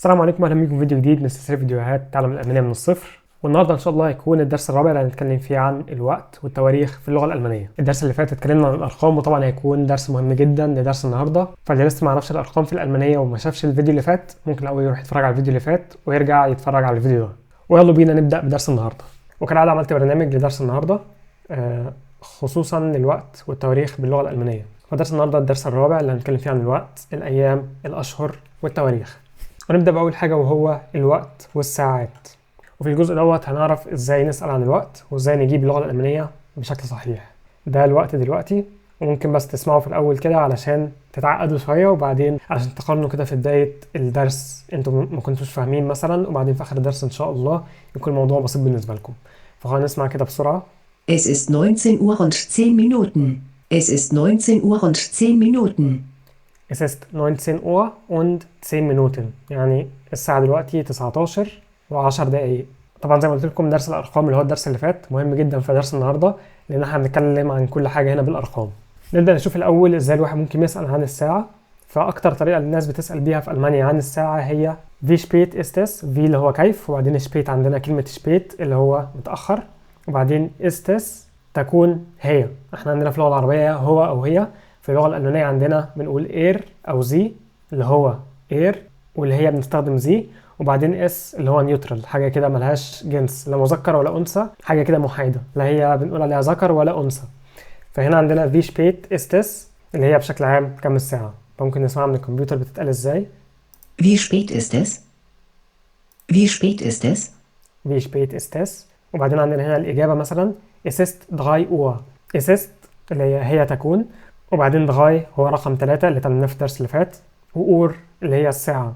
السلام عليكم، اهلا بيكم في فيديو جديد من سلسلة فيديوهات تعلم الالمانية من الصفر. والنهارده ان شاء الله هيكون الدرس الرابع اللي هنتكلم فيه عن الوقت والتواريخ في اللغة الالمانية. الدرس اللي فات اتكلمنا عن الارقام، وطبعا هيكون درس مهم جدا لدرس النهارده، فاللي لسه ما يعرفش الارقام في الالمانية وما شافش الفيديو اللي فات ممكن الاول يروح يتفرج على الفيديو اللي فات ويرجع يتفرج على الفيديو ده. ويلا بينا نبدا بدرس النهارده. وكالعادة عملت برنامج لدرس النهارده خصوصا للوقت والتواريخ باللغة الالمانية. فدرس النهارده الدرس الرابع اللي هنتكلم فيه عن الوقت، الايام، الاشهر والتواريخ. ونبدأ بأول حاجة وهو الوقت والساعات. وفي الجزء دوت هنعرف ازاي نسأل عن الوقت وازاي نجيب اللغة الألمانية بشكل صحيح. ده الوقت دلوقتي، وممكن بس تسمعه في الأول كده علشان تتعقدوا شوية، وبعدين عشان تقارنوا كده في بداية الدرس انتوا ما كنتوش فاهمين مثلا، وبعدين في آخر الدرس إن شاء الله يكون الموضوع بسيط بالنسبة لكم. فخلينا نسمع كده بسرعة. Es ist 19 Uhr und 10 Minuten. Es ist 19 Uhr und 10 Minuten. Es ist 19 Uhr und 10 Minuten، يعني الساعة دلوقتي 19 و10 دقايق. طبعا زي ما قلت لكم درس الأرقام اللي هو الدرس اللي فات مهم جدا في درس النهاردة، لأن احنا هنتكلم عن كل حاجة هنا بالأرقام. نبدأ نشوف الأول إزاي الواحد ممكن يسأل عن الساعة. فأكتر طريقة الناس بتسأل بيها في ألمانيا عن الساعة هي wie spät ist es، wie اللي هو كيف، وبعدين spät عندنا كلمة spät اللي هو متأخر، وبعدين ist es تكون هي. احنا عندنا في اللغة العربية هو أو هي، في اللغة الألمانية عندنا بنقول er أو sie اللي هو er، واللي هي بنستخدم sie، وبعدين es اللي هو neutral، حاجة كده ملهاش جنس، لا مذكر ولا أنثى، حاجة كده محايدة، لا هي بنقول عليها ذكر ولا أنثى. فهنا عندنا wie spät ist es اللي هي بشكل عام كم الساعة. فممكن نسمعها من الكمبيوتر بتتقال إزاي. Wie spät ist es? Wie spät ist es? Wie spät ist es. وبعدين عندنا هنا الإجابة مثلا es ist 3 Uhr. Es ist اللي هي تكون، وبعدين drei هو رقم 3 اللي اتعلمناه في الدرس اللي فات، و Uhr اللي هي الساعة.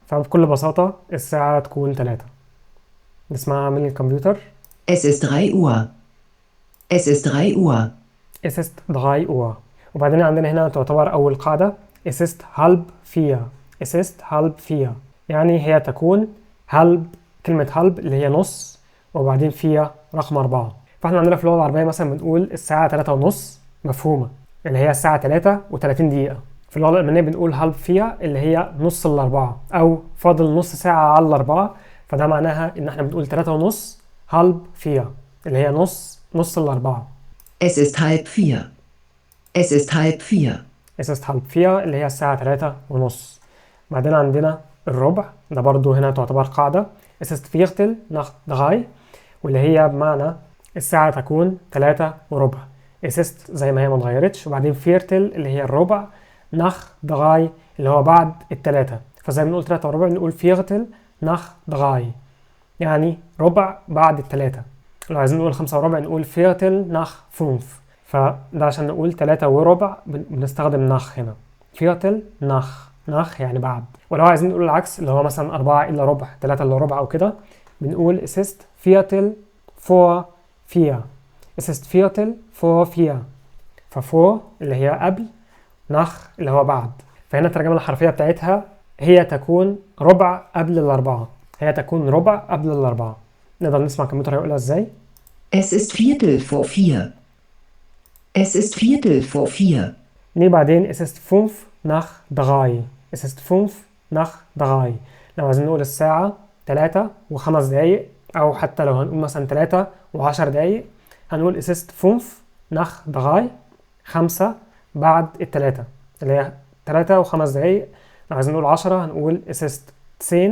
فبكل بساطة الساعة تكون 3. نسمعها من الكمبيوتر. Es ist 3 Uhr. Es ist 3 Uhr. Es ist 3 Uhr. وبعدين عندنا هنا تعتبر أول قاعدة Es ist halb vier. Es ist halb vier، يعني هي تكون halb، كلمة halb اللي هي نص، وبعدين vier رقم 4. فاحنا عندنا في اللغة العربية مثلا بنقول الساعة 3:30 مفهومة، اللي هي الساعة 3:30 دقيقة. في اللغة الألمانية بنقول halb vier اللي هي نص الأربعة، أو فاضل نص ساعة على الأربعة، فده معناها إن إحنا بنقول 3:30 halb vier اللي هي نص الأربعة. Es ist halb vier. Es ist halb vier. Es ist halb vier اللي هي الساعة 3:30. بعدين عندنا الربع، ده برضو هنا تعتبر قاعدة. Es ist Viertel nach drei، واللي هي بمعنى الساعة تكون 3:15. Es ist زي ما هي ما اتغيرتش، وبعدين Viertel اللي هي الربع، nach drei اللي هو بعد التلاتة. فزي ما بنقول 3:15 بنقول Viertel nach drei، يعني ربع بعد التلاتة. لو عايزين نقول 5:15 نقول Viertel nach fünf، فده عشان نقول 3:15 بنستخدم nach هنا، Viertel nach، nach يعني بعد. ولو عايزين نقول العكس اللي هو مثلا 3:45، 2:45 أو كده، بنقول es ist Viertel vor vier. Es ist Viertel vor vier. ف vor اللي هي قبل، nach اللي هو بعد. فهنا الترجمة الحرفية بتاعتها هي تكون ربع قبل الأربعة، هي تكون ربع قبل الأربعة. نقدر نسمع الكمبيوتر هيقولها إزاي. Es ist Viertel vor vier. Es ist Viertel vor vier. نيجي بعدين es ist fünf nach drei. Es ist fünf nach drei. لو عايزين نقول الساعة 3:05، أو حتى لو هنقول مثلا 3:10، هنقول es ist fünf nach drei، 5 بعد التلاتة اللي هي 3:05. لو عايزين نقول 10 هنقول es ist zehn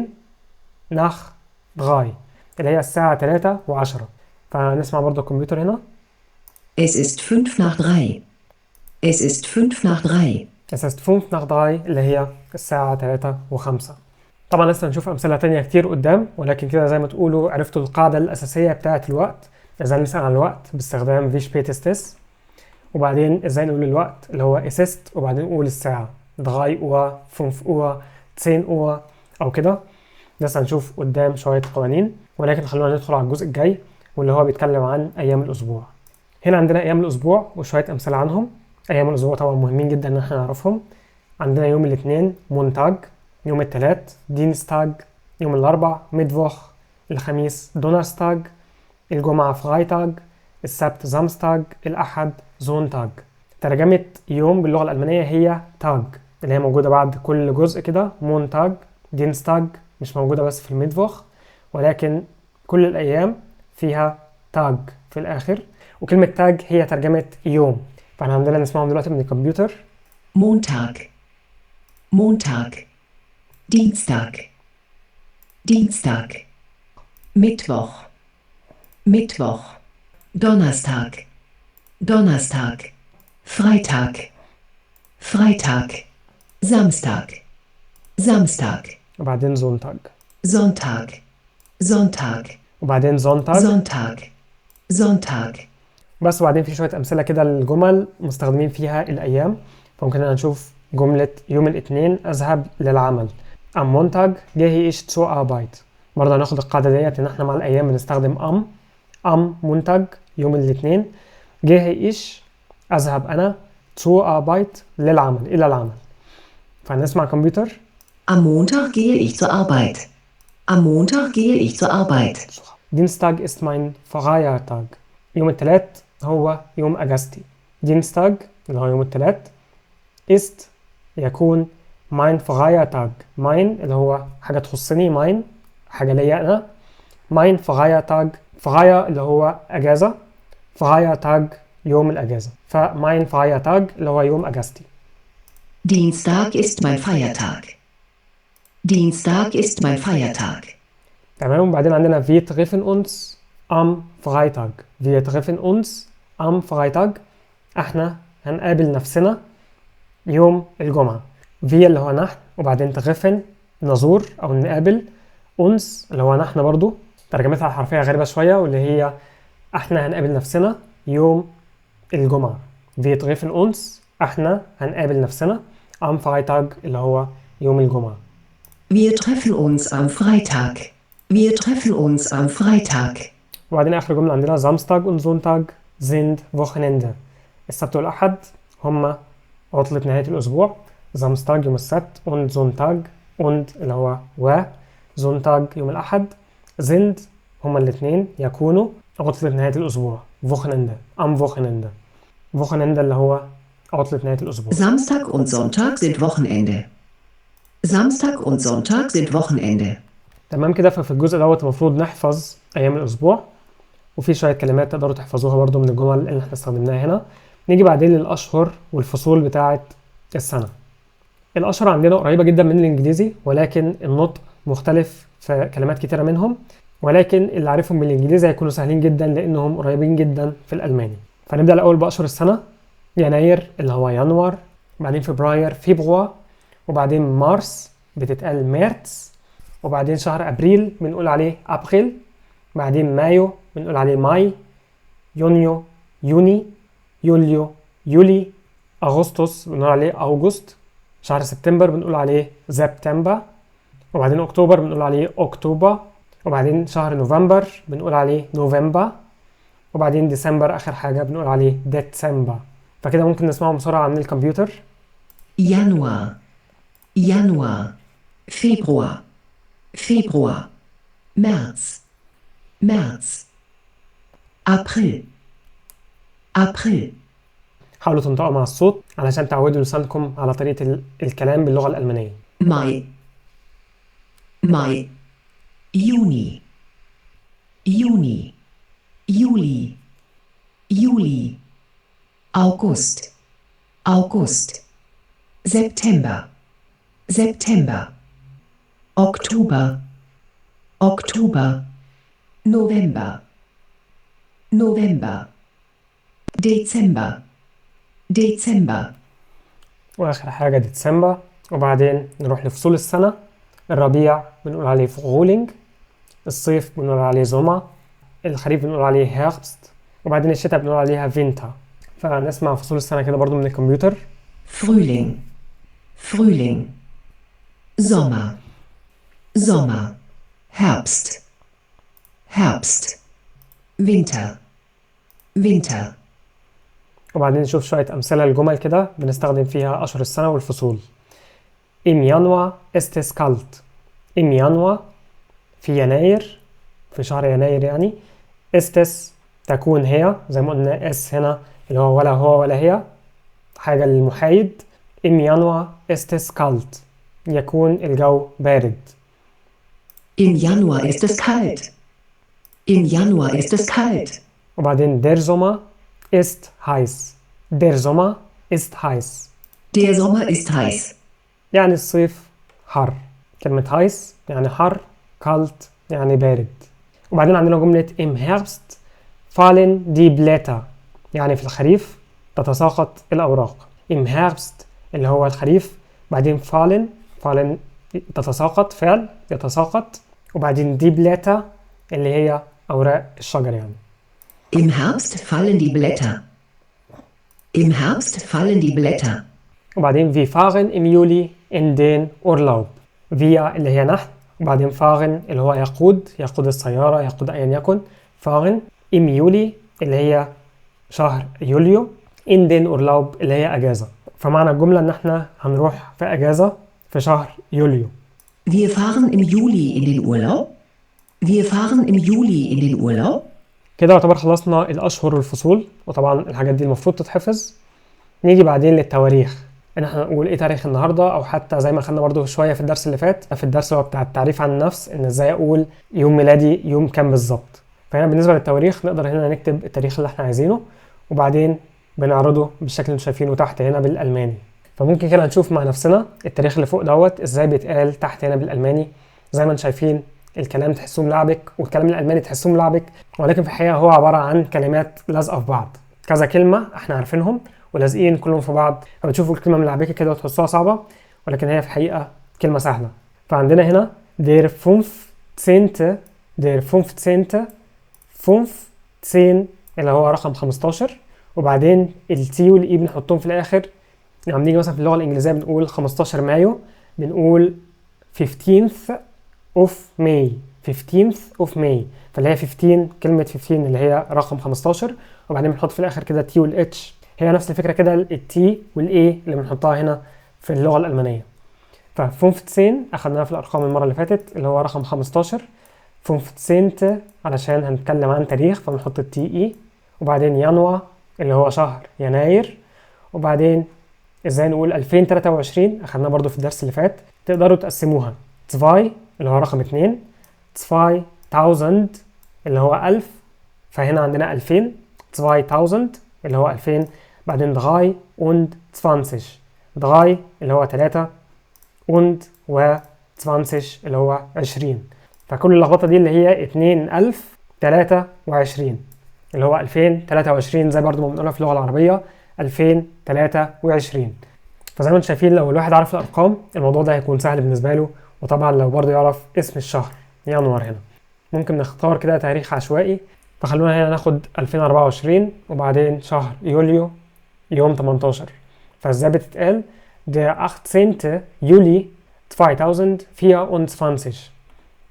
nach drei اللي هي الساعة 3:10. فنسمع برضو الكمبيوتر هنا. Es ist fünf nach drei. Es ist fünf nach drei. Es ist fünf nach drei اللي هي الساعة 3:05. طبعا لسه هنشوف أمثلة تانية كتير قدام، ولكن كده زي ما تقولوا عرفتوا القاعدة الأساسية بتاعة الوقت، ازاي نسأل عن الوقت باستخدام wie spät ist es، وبعدين ازاي نقول الوقت اللي هو es ist، وبعدين نقول الساعة drei Uhr، fünf Uhr، zehn Uhr أو كده. لسه هنشوف قدام شوية قوانين، ولكن خلونا ندخل على الجزء الجاي واللي هو بيتكلم عن أيام الأسبوع. هنا عندنا أيام الأسبوع وشوية أمثلة عنهم. أيام الأسبوع طبعا مهمين جدا إن احنا نعرفهم. عندنا يوم الاثنين Montag، يوم الثلاث Dienstag، يوم الأربع Mittwoch، الخميس Donnerstag، الجمعة Freitag، السبت Samstag، الأحد Sonntag. ترجمة يوم باللغة الألمانية هي Tag، اللي هي موجودة بعد كل جزء كده، Montag، Dienstag مش موجودة بس في ال Mittwoch، ولكن كل الأيام فيها Tag في الآخر، وكلمة Tag هي ترجمة يوم. فاحنا عندنا نسمعهم دلوقتي من الكمبيوتر. Montag, Montag, Dienstag, Dienstag, Mittwoch, Mittwoch, Donnerstag, Donnerstag, Freitag, Freitag, Samstag, Samstag, وبعدين Sonntag، Sonntag, Sonntag, وبعدين Sonntag، Sonntag, Sonntag. بس. وبعدين في شوية أمثلة كده للجمل مستخدمين فيها الأيام. فممكن أنا نشوف جملة يوم الاثنين أذهب للعمل. Am Montag gehe ich zur Arbeit. برضه هناخد القاعدة ديت إن إحنا مع الأيام بنستخدم am. Am Montag يوم الاثنين، gehe ich أذهب أنا، zur Arbeit للعمل، إلى العمل. فهنسمع كمبيوتر. Am Montag gehe ich zur Arbeit. Am Montag gehe ich zur Arbeit. Dienstag ist mein freier Tag. يوم الثلاث هو يوم أجازتي. Dienstag اللي هو يوم الثلاث، ist يكون mein freier Tag. mein اللي هو حاجة تخصني، mein حاجة ليا أنا، mein freier Tag، freier اللي هو أجازة، freier Tag يوم الأجازة، ف mein freier Tag اللي هو يوم أجازتي. Dienstag ist mein Feiertag. Dienstag ist mein Feiertag. تمام. وبعدين عندنا wir treffen uns am Freitag. Wir treffen uns am Freitag. احنا هنقابل نفسنا يوم الجمعة. wir اللي هو نحن، وبعدين treffen نزور أو نقابل، uns اللي هو نحن برضو، ترجمتها الحرفية غريبة شوية، واللي هي احنا هنقابل نفسنا يوم الجمعة. wir treffen uns احنا هنقابل نفسنا am Freitag اللي هو يوم الجمعة. Wir treffen uns am Freitag. Wir treffen uns am Freitag. وبعدين آخر جملة عندنا Samstag und Sonntag sind Wochenende. السبت والأحد هما عطلة نهاية الأسبوع. Samstag يوم السبت، und Sonntag، und اللي هو و، Sonntag يوم الأحد، sind هما الاثنين يكونوا عطلة نهاية الأسبوع. Wochenende، am Wochenende. Wochenende اللي هو عطلة نهاية الأسبوع. Samstag und Sonntag sind Wochenende. Samstag und Sonntag sind Wochenende. تمام كده. ففي الجزء دوت المفروض نحفظ أيام الأسبوع، وفي شوية كلمات تقدروا تحفظوها برضو من الجمل اللي احنا استخدمناها هنا. نيجي بعدين للأشهر والفصول بتاعة السنة. الأشهر عندنا قريبة جدا من الإنجليزي، ولكن النطق مختلف في كلمات كتيرة منهم، ولكن اللي عارفهم بالإنجليزي هيكونوا سهلين جدا لأنهم قريبين جدا في الألماني. فنبدأ الأول بأشهر السنة. يناير اللي هو Januar، بعدين فبراير Februar، وبعدين مارس بتتقال März، وبعدين شهر أبريل بنقول عليه April، بعدين مايو بنقول عليه Mai، يونيو Juni، يوليو Juli، أغسطس بنقول عليه August، شهر سبتمبر بنقول عليه September، وبعدين أكتوبر بنقول عليه Oktober، وبعدين شهر نوفمبر بنقول عليه نوفمبر، وبعدين ديسمبر آخر حاجة بنقول عليه Dezember. فكده ممكن نسمعهم بسرعة من الكمبيوتر. Januar, Januar, Februar, Februar, März, März, April, April, حاولوا تنطقوا مع الصوت علشان تعودوا لسانكم على طريقة الكلام باللغة الألمانية. Mai, Mai, Juni, Juni, Juli, Juli, August, August, September, September, Oktober, Oktober, November, November, Dezember, Dezember. وآخر حاجة ديسمبر. وبعدين نروح لفصول السنة. الربيع بنقول عليه Frühling، الصيف بنقول عليه Sommer، الخريف بنقول عليه Herbst، وبعدين الشتاء بنقول عليها Winter. فنسمع فصول السنة كده برضو من الكمبيوتر. Frühling, Frühling, Sommer, Sommer, Herbst, Herbst, Winter, Winter. وبعدين نشوف شوية أمثلة لجمل كده بنستخدم فيها أشهر السنة والفصول. Im Januar ist es kalt. Im Januar في يناير، في شهر يناير يعني. ist es تكون هي، زي ما قلنا es هنا اللي هو ولا هو ولا هي، حاجة للمحايد. Im Januar ist es kalt. يكون الجو بارد. Im Januar ist es kalt. Im Januar ist es kalt. وبعدين der Sommer ist heiß. Der Sommer ist heiß. Der Sommer ist heiß. يعني الصيف حر. كلمة heiß يعني حر، kalt يعني بارد. وبعدين عندنا جملة im Herbst fallen die Blätter، يعني في الخريف تتساقط الأوراق. im Herbst اللي هو الخريف، بعدين fallen، fallen تتساقط، فعل يتساقط، وبعدين die Blätter اللي هي أوراق الشجر يعني. Im Herbst fallen die Blätter. Im Herbst fallen die Blätter. وبعدين wir fahren im Juli in den Urlaub. wir اللي هي نحن، وبعدين fahren اللي هو يقود، يقود السيارة، يقود أيا يكن، fahren im Juli اللي هي شهر يوليو، in den Urlaub اللي هي أجازة. فمعنى الجملة إن احنا هنروح في أجازة في شهر يوليو. Wir fahren im Juli in den Urlaub. Wir fahren im Juli in den Urlaub. كده يعتبر خلصنا الأشهر والفصول، وطبعا الحاجات دي المفروض تتحفظ. نيجي بعدين للتواريخ، ان احنا نقول ايه تاريخ النهارده، او حتى زي ما خدنا برضو شوية في الدرس اللي فات، في الدرس هو بتاع التعريف عن النفس، ان ازاي اقول يوم ميلادي يوم كام بالظبط. فهنا بالنسبة للتواريخ نقدر هنا نكتب التاريخ اللي احنا عايزينه، وبعدين بنعرضه بالشكل اللي شايفينه تحت هنا بالالماني. فممكن كده نشوف مع نفسنا التاريخ اللي فوق دوت ازاي بيتقال تحت هنا بالالماني. زي ما انتم شايفين الكلام تحسوه ملعبك، والكلام الالماني تحسوه ملعبك، ولكن في الحقيقة هو عبارة عن كلمات لازقه في بعض، كذا كلمة احنا عارفينهم ولازقين كلهم في بعض، فبتشوفوا الكلمة ملعبكه كده وتحسوها صعبة، ولكن هي في الحقيقة كلمة سهلة. فعندنا هنا der 15. der 15. 15 اللي هو رقم 15، وبعدين ال T وال E بنحطهم في الاخر. لما بنيجي مثلا في اللغة الانجليزية بنقول 15 مايو، بنقول 15th of May، 15th of May، فاللي هي 15، كلمة 15 اللي هي رقم 15، وبعدين بنحط في الآخر كده T وال H. هي نفس الفكرة كده ال T وال E اللي بنحطها هنا في اللغة الألمانية. ف 15 أخدناها في الأرقام المرة اللي فاتت اللي هو رقم 15، 15 علشان هنتكلم عن تاريخ فبنحط ال T E، وبعدين Januar اللي هو شهر يناير، وبعدين ازاي نقول 2023 أخدناها برضو في الدرس اللي فات، تقدروا تقسموها 2 اللي هو رقم 2، 2000 اللي هو 1000، فهنا عندنا 2000، 2000 اللي هو 2000، بعدين 3 und 20، 3 اللي هو 3 und و 20 اللي هو 20. فكل اللخبطة دي اللي هي 2023 اللي هو 2023، زي برضو ما بنقولها في اللغة العربية 2023. فزي ما انتم شايفين لو الواحد عرف الأرقام الموضوع ده هيكون سهل بالنسبة له، وطبعا لو برضو يعرف اسم الشهر ينور. هنا ممكن نختار كده تاريخ عشوائي، فخلونا هنا ناخد 2024 وبعدين شهر يوليو يوم 18. فازاي بتتقال der 18. Juli 2024،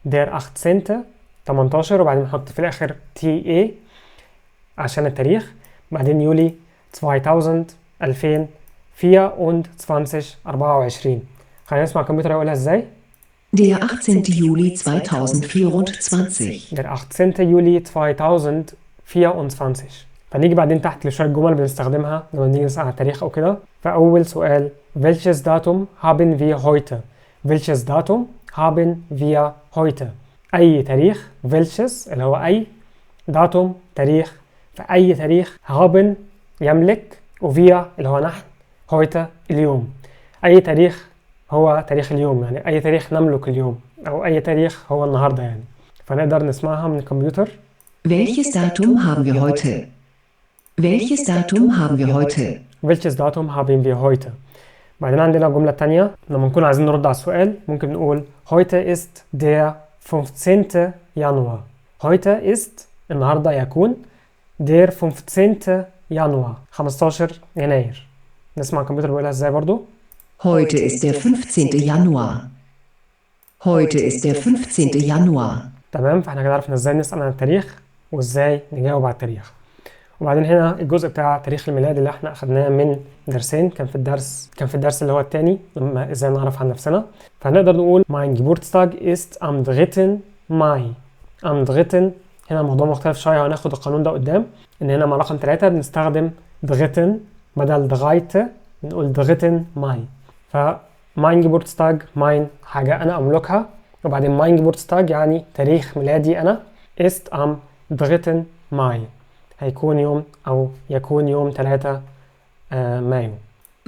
der 18 18، وبعدين نحط في الآخر T E عشان التاريخ، بعدين يولي 2000 2024 24. خلينا نسمع الكمبيوتر يقولها ازاي. Der 18. Juli 2024. Der 18. Juli 2024. فنيجي بعدين تحت لشوية جمل بنستخدمها لما بنيجي نسأل على التاريخ أو كده. فأول سؤال Welches Datum haben wir heute? Welches Datum haben wir heute? أي تاريخ، welches اللي هو أي، Datum تاريخ، فأي تاريخ، haben يملك، و wir اللي هو نحن، heute اليوم. أي تاريخ هو تاريخ اليوم، يعني أي تاريخ نملك اليوم، أو أي تاريخ هو النهاردة يعني. فنقدر نسمعها من الكمبيوتر. Welches Datum haben wir heute? Welches Datum haben wir heute? Welches Datum haben wir heute? بعدين عندنا الجملة التانية لما نكون عايزين نرد على السؤال ممكن نقول heute ist der 15. Januar. Heute ist النهاردة يكون der 15. Januar 15 يناير. نسمع الكمبيوتر بيقولها ازاي برضو. Heute ist der 15. Januar. Heute ist der 15. Januar. تمام، فاحنا كده عرفنا ازاي نسأل عن التاريخ وازاي نجاوب على التاريخ. وبعدين هنا الجزء بتاع تاريخ الميلاد اللي احنا اخدناه من درسين، كان في الدرس اللي هو الثاني لما ازاي نعرف عن نفسنا. فهنقدر نقول mein Geburtstag ist am 3. Mai. am 3. هنا الموضوع مختلف شوية، وهناخد القانون ده قدام، ان هنا مع رقم 3 بنستخدم 3 بدل 3، بنقول 3 Mai. ف mein Geburtstag، mein حاجة أنا أملكها، وبعدين mein Geburtstag يعني تاريخ ميلادي أنا، ist am 3. Mai هيكون يوم أو يكون يوم 3 مايو.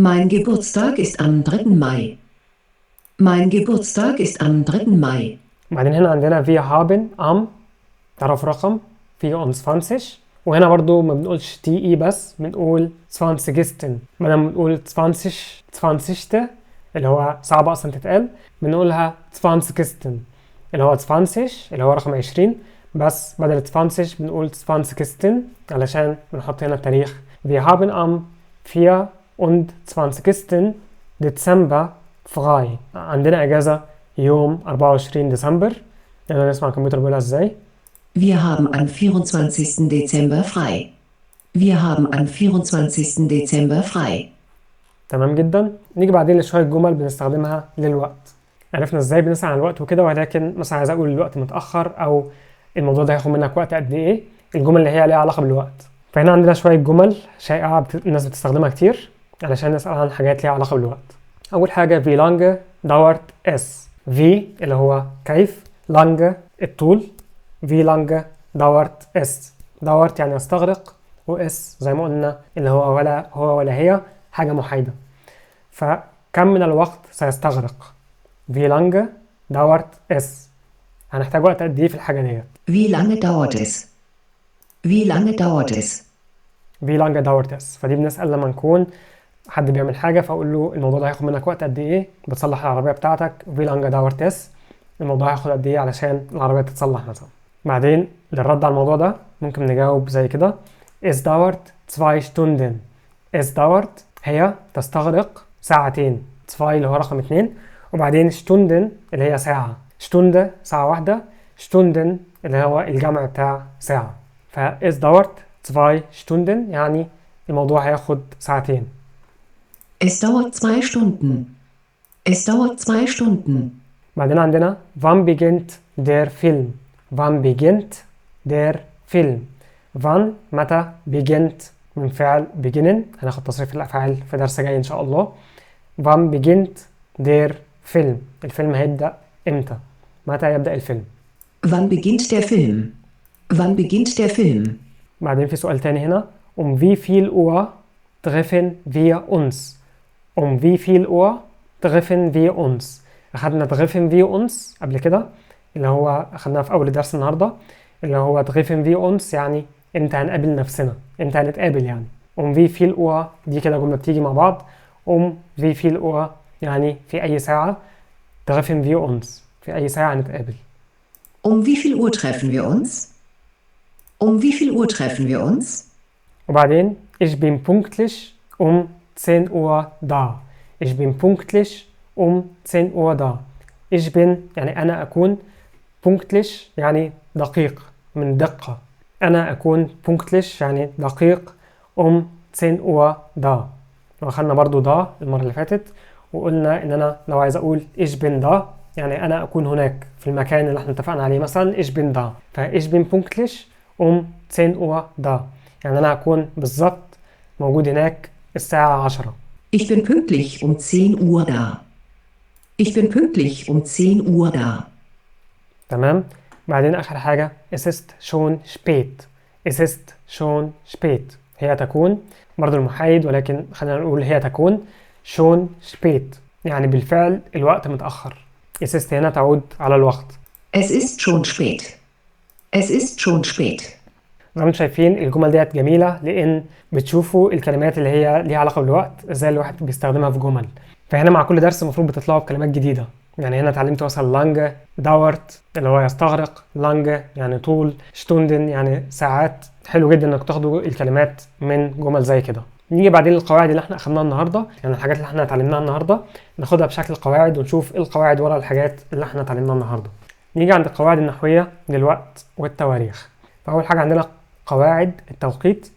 Mein Geburtstag ist am 3. Mai. Mein Geburtstag ist am 3. Mai. بعدين هنا عندنا wir haben am تعرف رقم 24، وهنا برضو ما بنقولش t e بس، بنقول zwanzigsten، بدل ما بنقول zwanzigste اللي هو صعب اصلا تتقال، بنقولها zwanzigsten اللي هو 20 اللي هو رقم 20، بس بدل 20 بنقول zwanzigsten علشان بنحط هنا التاريخ. Wir haben am 24. Dezember frei. عندنا اجازة يوم 24 ديسمبر. نقدر نسمع الكمبيوتر بيقولها ازاي. Wir haben am 24. Dezember frei. Wir haben am 24. Dezember frei. تمام جدا. نيجي بعدين لشوية جمل بنستخدمها للوقت. عرفنا ازاي بنسأل عن الوقت وكده، ولكن مثلا عايز اقول الوقت متأخر او الموضوع ده هياخد منك وقت قد ايه، الجمل اللي هي ليها علاقة بالوقت. فهنا عندنا شوية جمل شائعة الناس بتستخدمها كتير علشان نسأل عن حاجات ليها علاقة بالوقت. أول حاجة wie lange dauert es. wie اللي هو كيف، lange الطول، wie lange dauert es. dauert يعني يستغرق، و es زي ما قلنا اللي هو ولا هو ولا هي حاجة محايدة. فكم من الوقت سيستغرق؟ wie lange dauert es. هنحتاج وقت قد ايه في الحاجة ديت؟ Wie lange dauert es? Wie lange dauert es? wie lange dauert es. فدي بنسأل لما نكون حد بيعمل حاجة فأقول له الموضوع ده هياخد منك وقت قد ايه، بتصلح العربية بتاعتك، wie lange dauert es، الموضوع هياخد قد ايه علشان العربية تتصلح مثلا. بعدين للرد على الموضوع ده ممكن نجاوب زي كده es dauert zwei Stunden. es dauert هي تستغرق ساعتين، zwei اللي هو رقم 2، وبعدين Stunden اللي هي ساعة، Stunde ساعة واحدة، Stunden اللي هو الجمع بتاع ساعة. ف es dauert zwei Stunden يعني الموضوع هياخد ساعتين. Es dauert 2 Stunden. Es dauert 2 Stunden. بعدين عندنا wann beginnt der Film. wann beginnt der Film. wann متى، beginnt من فعل beginnen، هناخد تصريف الأفعال في درس جاي إن شاء الله. wann beginnt der Film، الفيلم هيبدأ إمتى، متى يبدأ الفيلم. Wann beginnt der Film? Wann beginnt der Film? بعدين في سؤال تاني هنا um wie viel Uhr treffen wir uns. um wie viel Uhr treffen wir uns. أخدنا treffen wir uns قبل كده اللي هو أخدناها في أول درس النهاردة، اللي هو treffen wir uns يعني إمتى هنقابل نفسنا، إمتى هنتقابل يعني. um wie viel Uhr دي كده جملة بتيجي مع بعض. um wie viel Uhr يعني في أي ساعة، treffen wir uns في أي ساعة هنتقابل. Um wie viel Uhr treffen wir uns? Um wie viel Uhr treffen wir uns? وبعدين ich bin pünktlich um 10 Uhr da. Ich bin pünktlich um 10 Uhr da. Ich bin يعني أنا أكون، pünktlich يعني دقيق من دقة، أنا أكون pünktlich يعني دقيق um 10 Uhr da. وأخدنا برضو da المرة اللي فاتت، وقلنا إن أنا لو عايز أقول ich bin da يعني أنا أكون هناك في المكان اللي احنا اتفقنا عليه مثلا ich bin da. ف ich bin pünktlich um 10 Uhr da يعني أنا هكون بالظبط موجود هناك الساعة 10. Ich bin pünktlich um 10 Uhr da. Ich bin pünktlich um 10 Uhr da. تمام. بعدين آخر حاجة es ist schon spät. Es ist schon spät هي تكون برضو المحايد، ولكن خلينا نقول هي تكون schon spät يعني بالفعل الوقت متأخر. Es ist هنا تعود على الوقت. Es ist schon spät. Es ist schon spät. زي ما انتم شايفين الجمل ديت جميلة لأن بتشوفوا الكلمات اللي هي ليها علاقة بالوقت ازاي الواحد بيستخدمها في جمل. فهنا مع كل درس المفروض بتطلعوا بكلمات جديدة. يعني هنا اتعلمت مثلا lange، dauert اللي هو يستغرق، lange يعني طول، Stunden يعني ساعات. حلو جدا انك تاخدوا الكلمات من جمل زي كده. نيجي بعدين للقواعد اللي احنا اخدناها النهارده، يعني الحاجات اللي احنا اتعلمناها النهارده ناخدها بشكل قواعد ونشوف ايه القواعد ورا الحاجات اللي احنا اتعلمناها النهارده. نيجي عند القواعد النحوية للوقت والتواريخ. فأول حاجة عندنا قواعد التوقيت.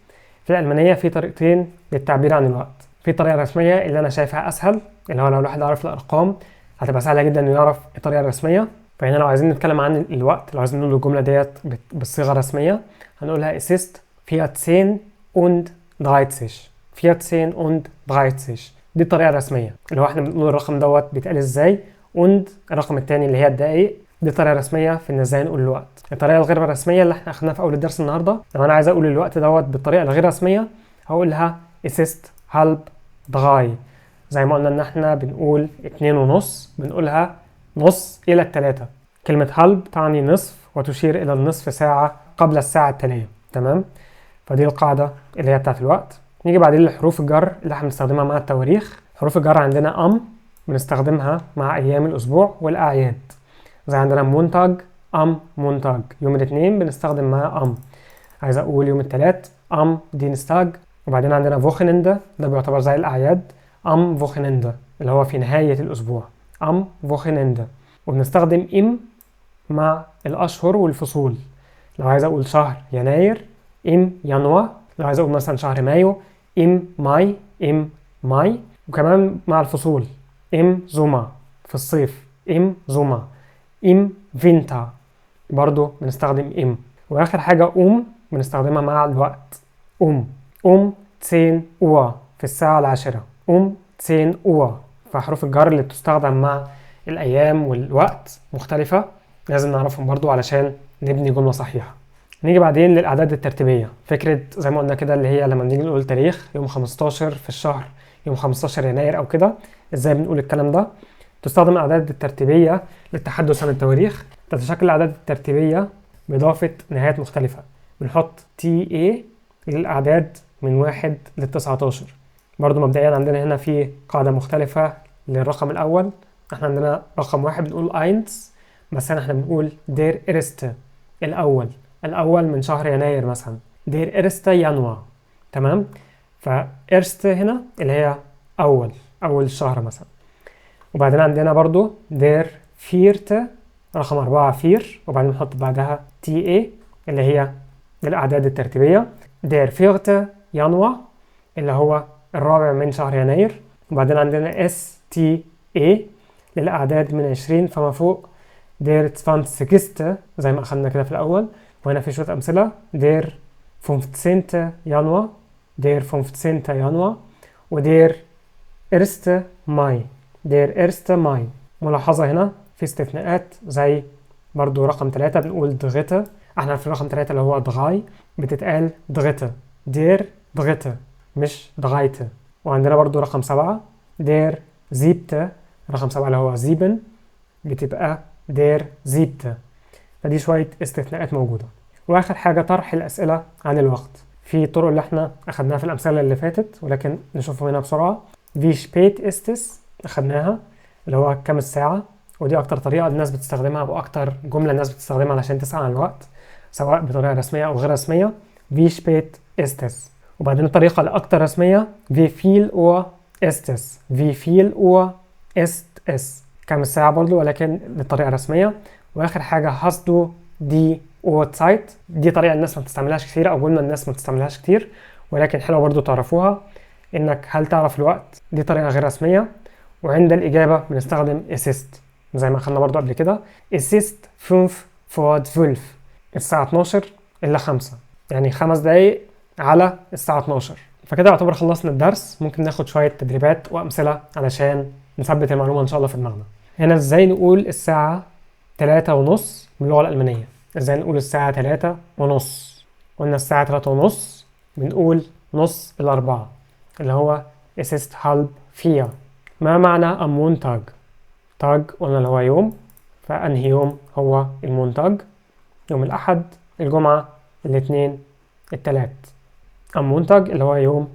في الألمانية في طريقتين للتعبير عن الوقت. في طريقة رسمية اللي أنا شايفها أسهل، اللي هو لو الواحد عرف الأرقام هتبقى سهلة جدا إنه يعرف الطريقة الرسمية. فهنا لو عايزين نتكلم عن الوقت، لو عايزين نقول الجملة ديت بالصيغة الرسمية هنقولها es ist 14 und 30. 14 und 30. دي الطريقة الرسمية اللي هو احنا بنقول الرقم دوت بيتقال ازاي، und الرقم التاني اللي هي الدقايق. دي الطريقة الرسمية في ان ازاي نقول الوقت. الطريقة الغير رسمية اللي احنا اخدناها في اول الدرس النهارده، لو انا عايز اقول الوقت دوت بالطريقة الغير رسمية هقولها es ist halb drei. زي ما قلنا ان احنا بنقول 2:30 بنقولها نص الى التلاتة. كلمة halb تعني نصف وتشير الى النصف ساعة قبل الساعة التالية، تمام؟ فدي القاعدة اللي هي بتاعت الوقت. نيجي بعدين لحروف الجر اللي احنا بنستخدمها مع التواريخ. حروف الجر عندنا am بنستخدمها مع ايام الاسبوع والاعياد، زي عندنا Montag am Montag، يوم الاثنين بنستخدم مع am. عايز اقول يوم الثلاث am Dienstag. وبعدين عندنا Wochenende، ده بيعتبر زي الاعياد، am Wochenende اللي هو في نهاية الاسبوع، am Wochenende. وبنستخدم im مع الاشهر والفصول. لو عايز اقول شهر يناير im Januar، لو عايز اقول مثلا شهر مايو im Mai، im Mai. وكمان مع الفصول im Sommer في الصيف، im Sommer، im Winter برضو بنستخدم im. واخر حاجة um بنستخدمها مع الوقت، um 10 Uhr في الساعة 10، um 10 Uhr. فحروف الجر اللي بتستخدم مع الأيام والوقت مختلفة، لازم نعرفهم برضو علشان نبني جملة صحيحة. نيجي بعدين للأعداد الترتيبية. فكرة زي ما قلنا كده اللي هي لما بنيجي نقول تاريخ يوم 15 في الشهر، يوم 15 يناير أو كده، إزاي بنقول الكلام ده؟ تستخدم الأعداد الترتيبية للتحدث عن التواريخ. تتشكل الأعداد الترتيبية بإضافة نهايات مختلفة، بنحط TA للأعداد من 1 ل19. برضو مبدئيا عندنا هنا في قاعدة مختلفة للرقم الأول. احنا عندنا رقم 1 بنقول eins، بس هنا احنا بنقول der erste الأول، الأول من شهر يناير مثلا، der erste Januar، تمام؟ ف erste هنا اللي هي أول، أول شهر مثلا. وبعدين عندنا برضو der vierte رقم 4 vier، وبعدين نحط بعدها TA اللي هي الأعداد الترتيبية، der vierte Januar اللي هو الرابع من شهر يناير. وبعدين عندنا STA للأعداد من 20 فما فوق، der zwanzigste زي ما أخدنا كده في الأول. وهنا في شوية أمثلة، der fünfzehnte Januar، der fünfzehnte Januar، و der erste Mai، der erste Mai. ملاحظة هنا في استثناءات زي برضو رقم 3 بنقول dritte، احنا عارفين رقم 3 اللي هو drei بتتقال dritte، der dritte مش dreite. وعندنا برضو رقم 7 der siebte، رقم 7 اللي هو sieben بتبقى der siebte. فدي شوية استثناءات موجودة. وآخر حاجة طرح الأسئلة عن الوقت في الطرق اللي احنا أخدناها في الأمثلة اللي فاتت، ولكن نشوفهم هنا بسرعة. Wie spät ist es أخدناها اللي هو كم الساعة، ودي أكتر طريقة الناس بتستخدمها أو أكتر جملة الناس بتستخدمها علشان تسأل عن الوقت سواء بطريقة رسمية أو غير رسمية، Wie spät ist es. وبعدين الطريقة الأكتر رسمية Wie viel Uhr ist es، Wie viel Uhr ist es، كم الساعة برضو ولكن بالطريقة الرسمية. وآخر حاجة hast du die Uhrzeit، دي طريقة الناس ما بتستعملهاش كتير أو جملة الناس ما بتستعملهاش كتير ولكن حلوة برضو تعرفوها، إنك هل تعرف الوقت، دي طريقة غير رسمية. وعند الإجابة بنستخدم es ist زي ما خدنا برضو قبل كده، es ist fünf vor zwölf، الساعة 11:55، يعني 5 دقايق على الساعة 12. فكده يعتبر خلصنا الدرس. ممكن ناخد شوية تدريبات وأمثلة علشان نثبت المعلومة إن شاء الله في دماغنا. هنا إزاي نقول الساعة 3:30 باللغة الألمانية؟ إزاي نقول الساعة 3:30؟ قلنا الساعة 3:30 بنقول نص الأربعة اللي هو es ist halb vier. ما معنى am Montag؟ Tag قلنا اللي هو يوم، فأنهي يوم هو ال Montag؟ يوم الأحد، الجمعة، الاثنين، التلات. am Montag اللي هو يوم.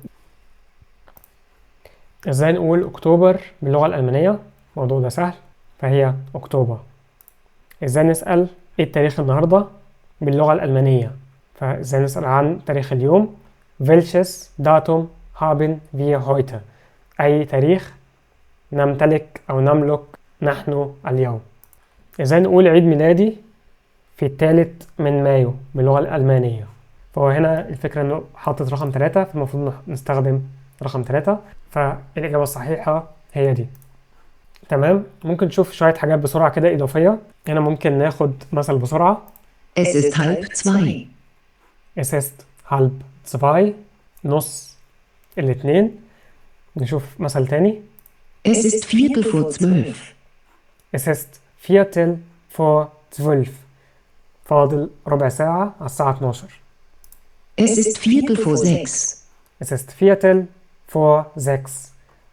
ازاي نقول أكتوبر باللغة الألمانية؟ الموضوع ده سهل، فهي أكتوبر. ازاي نسأل ايه التاريخ النهاردة باللغة الألمانية؟ فازاي نسأل عن تاريخ اليوم؟ Welches Datum haben wir heute؟ أي تاريخ نمتلك أو نملك نحن اليوم. ازاي نقول عيد ميلادي في 3 مايو باللغة الألمانية؟ فهو هنا الفكرة إنه حاطط رقم 3، فالمفروض نستخدم رقم 3، فالإجابة الصحيحة هي دي. تمام. ممكن نشوف شوية حاجات بسرعة كده إضافية. هنا ممكن ناخد مثل بسرعة. Es ist halb zwei. Es ist halb zwei، نص الاتنين. نشوف مثل تاني. Es ist Viertel vor zwölf. Es ist Viertel vor zwölf. فاضل ربع ساعة على الساعة 12. Es ist Viertel vor sechs. Es ist Viertel vor sechs.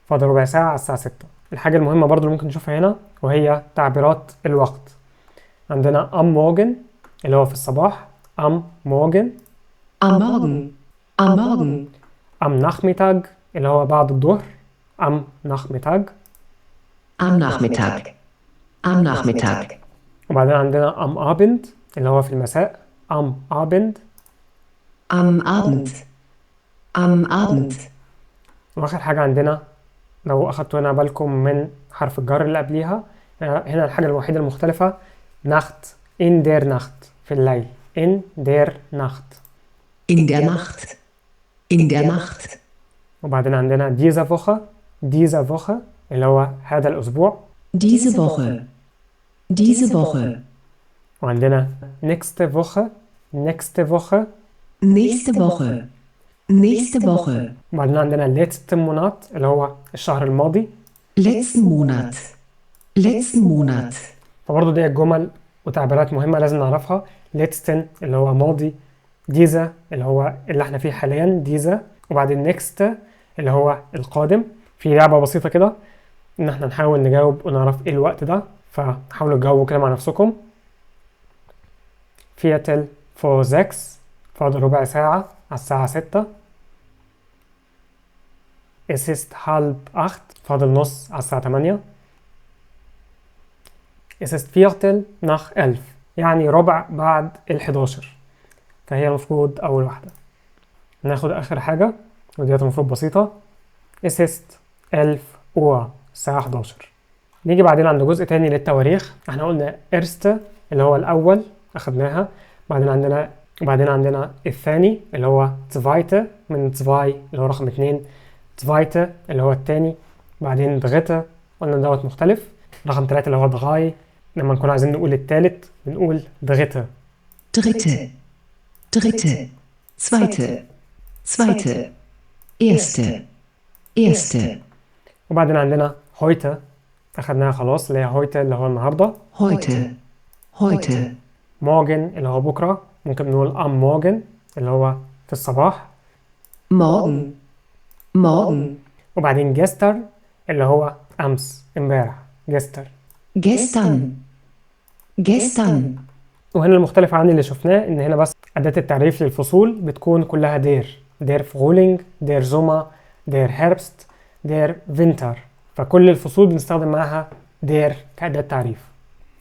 فاضل ربع ساعة على الساعة 6. الحاجة المهمة برضو اللي ممكن نشوفها هنا وهي تعبيرات الوقت. عندنا am Morgen اللي هو في الصباح، am Morgen. Am Morgen. Am Morgen. Am Nachmittag اللي هو بعد الظهر، am Nachmittag. Am Nachmittag. Am Nachmittag. وبعدين عندنا am Abend اللي هو في المساء، am Abend. Am Abend. Am Abend. واخر حاجة عندنا لو أخدتوا هنا بالكم من حرف الجر اللي قبليها، هنا الحاجة الوحيدة المختلفة Nacht، in der Nacht في الليل، in der Nacht. In der Nacht. In der Nacht. وبعدين عندنا diese Woche، diese Woche اللي هو هذا الأسبوع. Diese Woche. Diese Woche. وعندنا nächste Woche، nächste Woche. Nächste Woche. Nächste Woche. وبعدين عندنا letzten Monat اللي هو الشهر الماضي. Letzten Monat. Letzten Monat. فبرضه دي جمل وتعبيرات مهمة لازم نعرفها. letzten اللي هو ماضي، diese اللي هو اللي احنا فيه حاليا diese، وبعدين next اللي هو القادم. في لعبة بسيطة كده ان احنا نحاول نجاوب ونعرف ايه الوقت ده، فحاولوا تجاوبوا كده مع نفسكم. Viertel vor sechs، فاضل ربع ساعة على الساعة 6. Es ist halb acht، فاضل نص على الساعة 8. Es ist Viertel nach elf، يعني ربع بعد 11، فهي المفروض أول واحدة. ناخد آخر حاجة وديت المفروض بسيطة. Es ist elf Uhr، الساعة 11. نيجي بعدين عند جزء تاني للتواريخ. احنا قلنا erste اللي هو الأول أخدناها، بعدين عندنا الثاني اللي هو zweite من zwei اللي هو رقم 2، zweite اللي هو الثاني، بعدين dritte قلنا دوت مختلف، رقم 3 اللي هو drei، لما نكون عايزين نقول الثالث بنقول dritte. Dritte. Dritte. Zweite. Zweite. Erste. Erste. وبعدين عندنا heute أخدناها خلاص اللي هي heute اللي هو النهاردة. Heute. Heute. morgen اللي هو بكرة، ممكن نقول am Morgen اللي هو في الصباح. Morgen. Morgen. وبعدين gestern اللي هو أمس، امبارح، gestern. Gestern. Gestern. وهنا المختلف عن اللي شفناه إن هنا بس أداة التعريف للفصول بتكون كلها der، der Frühling، der Sommer، der Herbst، der Winter، فكل الفصول بنستخدم معاها der كأداة تعريف.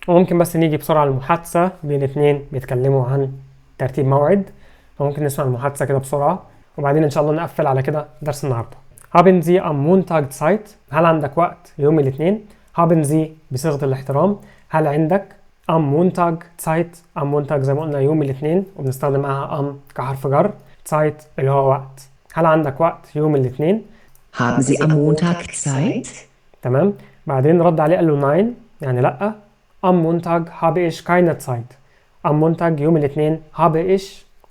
وممكن بس نيجي بسرعة المحادثة بين اتنين بيتكلموا عن ترتيب موعد، فممكن نسمع المحادثة كده بسرعة وبعدين إن شاء الله نقفل على كده درس النهاردة. Haben Sie am Montag Zeit؟ هل عندك وقت يوم الاثنين؟ Haben Sie بصيغة الاحترام، هل عندك؟ Am Montag Zeit، am Montag زي ما قلنا يوم الاثنين وبنستخدم معاها am كحرف جر، Zeit اللي هو وقت. هل عندك وقت يوم الاثنين؟ Haben Sie am Montag Zeit؟ تمام. بعدين رد عليه قال له nein يعني لأ. Am Montag habe ich keine Zeit. Am Montag يوم الاثنين، habe ich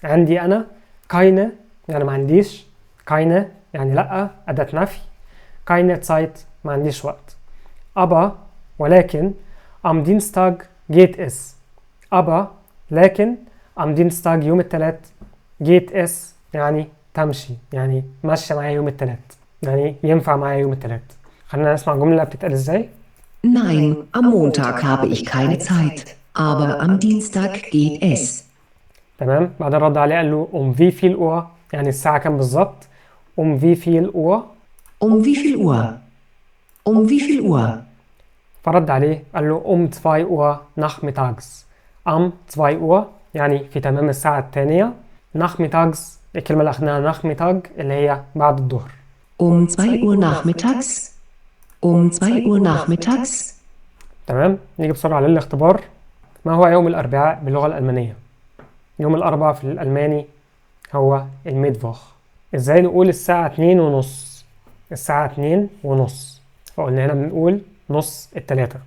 عندي أنا، keine يعني ما عنديش، keine يعني لأ أداة نفي، keine Zeit ما عنديش وقت. Aber ولكن، am Dienstag geht es. Aber لكن، am Dienstag يوم الثلاث، geht es يعني تمشي، يعني ماشية معايا يوم الثلاث، يعني ينفع معايا يوم الثلاث. خلينا نسمع جملة بتتقال ازاي. Nein, am Montag habe ich keine Zeit, aber am Dienstag geht es. تمام. بعدين رد عليه قال له um wie viel Uhr يعني الساعة كام بالظبط. um wie viel Uhr. Um wie viel Uhr? Um wie viel Uhr? فرد عليه قال له um 2 Uhr nachmittags. am 2 Uhr يعني في تمام الساعة الثانية. nachmittags الكلمة اللي أخدناها nachmittag اللي هي بعد الظهر. Um 2 Uhr nachmittags? Um 2 Uhr nachmittags? تمام. نيجي بسرعة للاختبار. ما هو يوم الأربعاء باللغة الألمانية؟ يوم الأربعاء في الألماني هو ال Mittwoch. إزاي نقول الساعة 2:30؟ الساعة 2:30، فقلنا هنا بنقول نص التلاتة.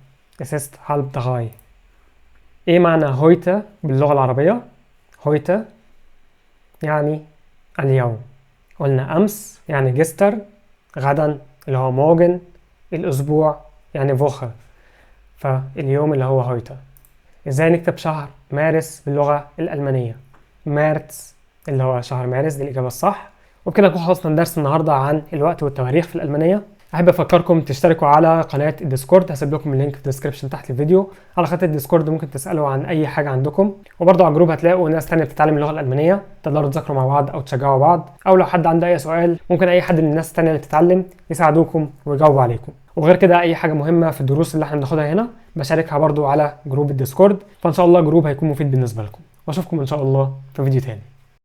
Es ist halb drei. إيه معنى heute باللغة العربية؟ heute يعني اليوم. قلنا أمس يعني gestern، غدا اللي هو morgen، الأسبوع يعني Woche، فاليوم اللي هو heute. ازاي نكتب شهر مارس باللغة الألمانية؟ März اللي هو شهر مارس، دي الإجابة الصح. وبكده نكون خلصنا درس النهارده عن الوقت والتواريخ في الألمانية. أحب أفكركم تشتركوا على قناة الديسكورد، هسيب لكم ال link في ال description تحت الفيديو. على قناة الديسكورد ممكن تسألوا عن أي حاجة عندكم، وبرضه على الجروب هتلاقوا ناس تانية بتتعلم اللغة الألمانية، تقدروا تذاكروا مع بعض أو تشجعوا بعض، أو لو حد عنده أي سؤال ممكن أي حد من الناس التانية اللي بتتعلم يساعدوكم ويجاوبوا عليكم. وغير كده أي حاجة مهمة في الدروس اللي احنا بناخدها هنا بشاركها برضو على جروب الديسكورد، فإن شاء الله جروب هيكون مفيد بالنسبة لكم. وأشوفكم إن شاء الله في فيديو تاني.